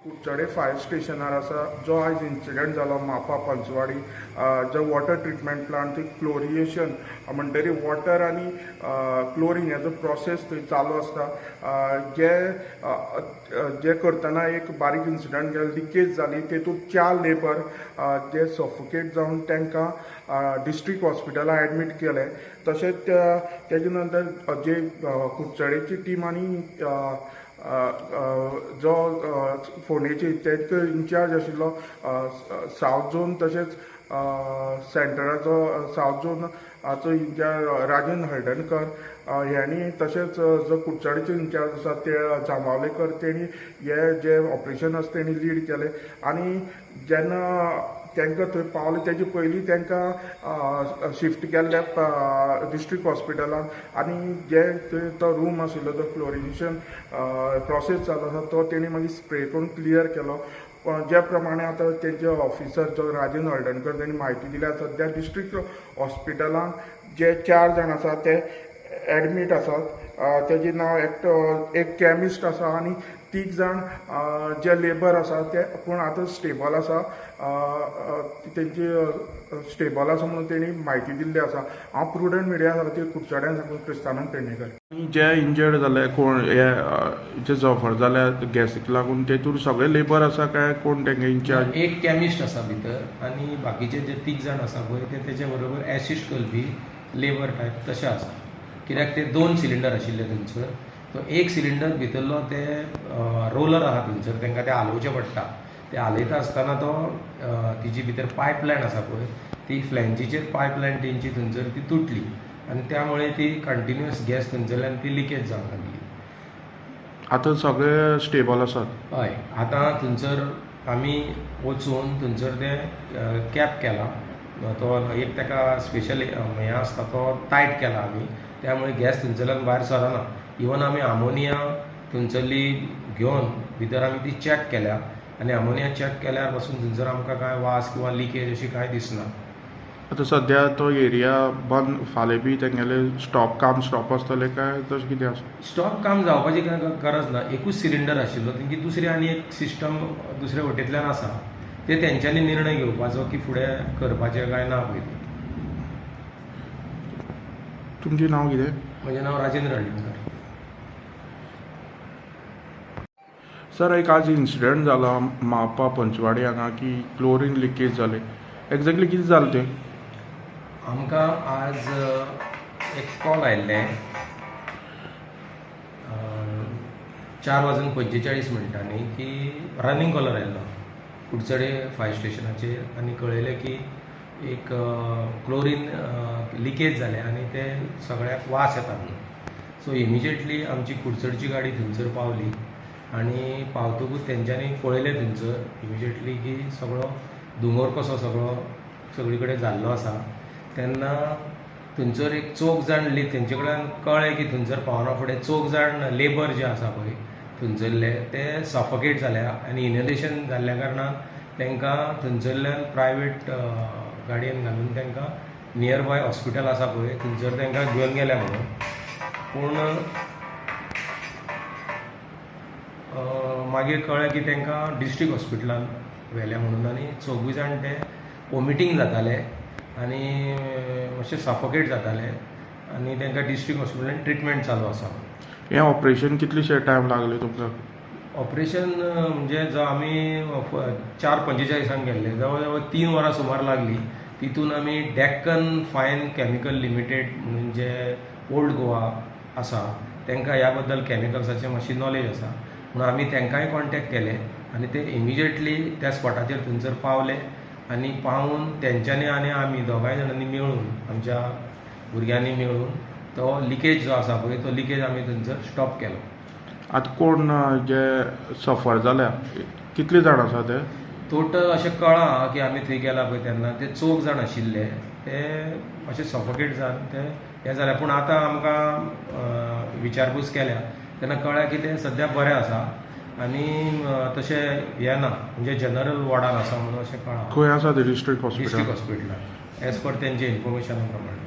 कुडचडे fire स्टेशनार आसा जो आयज इन्सिडंट जालो मापा पंचवाडी जो वॉटर ट्रिटमेंट प्लांट थंय क्लोरिएशन म्हणटरी वॉटर आनी क्लोरीन हेजो प्रोसेस थंय चालू आसता. जे जे करतना एक बारीक इन्सिडंट लिकेज जाली तेतूंत 4 लेबर जे सफोकेट जावन तांकां डिस्ट्रिक्ट हॉस्पिटलान एडमीट केले. तशेंच तेजे नंतर जे कुडचडेची टीम आनी जो फोंडेची तेचो इन्चार्ज आशिल्लो सावथ झोन तशेंच सेंटराचो सावथ झोनाचो इन्चार्ज राजन हळदणकर ह्यांनी तशेंच जो कुडचडेचो इन्चार्ज आसा ते जांबावलेकर तेणी हे जे ऑपरेशन आसा तेणी लीड केलें. आनी जेन्ना तांकां थंय पावले तेजे पयलीं तांकां शिफ्ट केल्ले डिस्ट्रिक्ट हॉस्पिटलान आनी जे थंय तो रूम आशिल्लो तो क्लोरिनेशन प्रोसेस चालू आसा तो तेणी मागीर स्प्रे करून क्लियर केलो. ज्या प्रमाणे आतां तेंचे ऑफिसर जो राजन हळदणकर तेणी म्हायती दिल्या सद्या डिस्ट्रिक्ट हॉस्पिटलान जे 4 जाण आसा ते एडमीट आसात. तेजें नांव एकटो एक केमिस्ट आसा आनी 3 जाण जे लेबर आसा ते पूण आतां स्टेबल आसा. तेंची स्टेबल आसा म्हणून तेणी म्हायती दिल्ली आसा. हांव प्रुडंट मिडिया खातीर कुडचड्यान साकून क्रिस्तानंद पेडणेकर. जे इंजर्ड जाले कोण हे जे जफर जाले गॅसीक लागून तेतूर सगळे लेबर आसा काय कोण तेंगे इन्चार्ज? एक केमिस्ट आसा भितर आनी बाकीचे जे 3 जाण आसा पळय ते तेजे बरोबर एसिस्ट करपी लेबर टायप तशें आसा. कित्याक ते 2 सिलिंडर आशिल्ले थंयसर, तो एक सिलिंडर भितरलो ते रोलर आहा थंयसर तांकां ते हालोवचें पडटा. ते हालयता आसतना तो तिजी भितर पायपलायन आसा पळय ती फ्लॅन्जीचेर पायपलायन तेंची थंयसर ती तुटली आनी त्यामुळे ती कंटिन्युअस गॅस थंयसरल्यान ती लिकेज जावंक लागली. आतां सगळे स्टेबल आसात? हय, आतां थंयसर आमी वचून थंयसर तें कॅप केला, तो एक ताका स्पेशल हें आसता तो टायट केला आमी, त्यामुळे गॅस थंयसरल्यान भायर सरना. इवन आमी आमोनिया थंयसरली घेवन भितर आमी ती चॅक केल्या आनी अमोनिया चॅक केल्यार पासून थंयसर आमकां कांय वास किंवा लिकेज अशी कांय दिसना. आतां सद्या तो एरिया बंद, फाल्यां बी तेंगेले स्टॉप काम स्टॉप आसतलें काय तशें कितें आसा? स्टॉप काम जावपाची कांय गरज ना. एकूच सिलिंडर आशिल्लो तेंची दुसरी आनी एक सिस्टम दुसरे वटेंतल्यान आसा, ते तेंच्यांनी निर्णय घेवपाचो की फुडें करपाचें काय ना पळय. तुमचें नांव कितें? म्हजें नांव राजेंद्र हळदणकर. सर, एक आज इन्सिडंट जाला मापा पंचवाडी हांगा की क्लोरीन लिकेज जालें, एक्झॅक्टली कितें जालें तें? आमकां आज एक कॉल आयिल्लें 4:45 की रनिंग कॉलर आयिल्लो कुडचडे फायर स्टेशनाचेर आनी कळयलें की एक क्लोरीन लिकेज जालें आनी ते सगळ्याक वास येता म्हणून. सो इमिजिएटली आमची कुडचडची गाडी थंयसर पावली आनी पावतकूच तेंच्यांनी पळयलें थंयसर इमिजिएटली की सगळो दोंगर कसो सगळो सगळी कडेन जाल्लो आसा. तेन्ना थंयसर एक 4 जाण तेंचे कडल्यान कळ्ळें की थंयसर पावना फुडें 4 जाण लेबर जे आसा पळय थंयसरले ते सफोकेट जाल्या आनी इनहेलेशन जाल्ल्या कारणान तांकां थंयसरल्यान प्रायवेट गाडयेन घालून तांकां नियर बाय हॉस्पिटल आसा पळय थंयसर तांकां घेवन गेल्या म्हणून. पूण मागीर कळ्ळें की तांकां डिस्ट्रिक्ट हॉस्पिटलान व्हेल्या म्हणून आनी 4 जाण ते वॉमिटींग जाताले आनी मातशे सफोकेट जाताले आनी तांकां डिस्ट्रिक्ट हॉस्पिटलान ट्रिटमेंट चालू आसा. हें ऑपरेशन कितलेशे टायम लागले तुमकां? ऑपरेशन म्हणजे जो आमी 4:45 गेल्ले, जवळ जवळ 3 वरां सुमार लागली. तितून आमी डेक्कन फायन केमिकल लिमिटेड म्हणून जे ओल्ड गोवा आसा तांकां ह्या बद्दल केमिकल्साचें मातशी नॉलेज आसा म्हणून आमी तांकांय कॉन्टेक्ट केले आनी ते इमिजिएटली त्या स्पॉटाचेर थंयसर पावले आनी पावून तेंच्यांनी आनी आमी दोगांय जाणांनी मेळून आमच्या भुरग्यांनी मेळून तो लिकेज जो आसा पळय तो लिकेज आमी थंयसर स्टॉप केलो. आतां कोण जे सफर जाल्या कितले जाण आसा ते टोटल? अशें कळ्ळां की आमी थंय गेला पळय तेन्ना ते 4 जाण आशिल्ले, ते मातशे सफोकेट जावन ते हें जाले. पूण आतां आमकां विचारपूस केल्या तेन्ना कळ्ळें की ते सद्या बरें आसा आनी तशें हें ना, म्हणजे जनरल वॉर्डान आसा म्हणून अशें कळ्ळां. खंय आसा ते? District hospital. डिस्ट्रिक्ट हॉस्पिटलान एज पर तेंचे इन्फॉर्मेशना प्रमाणे.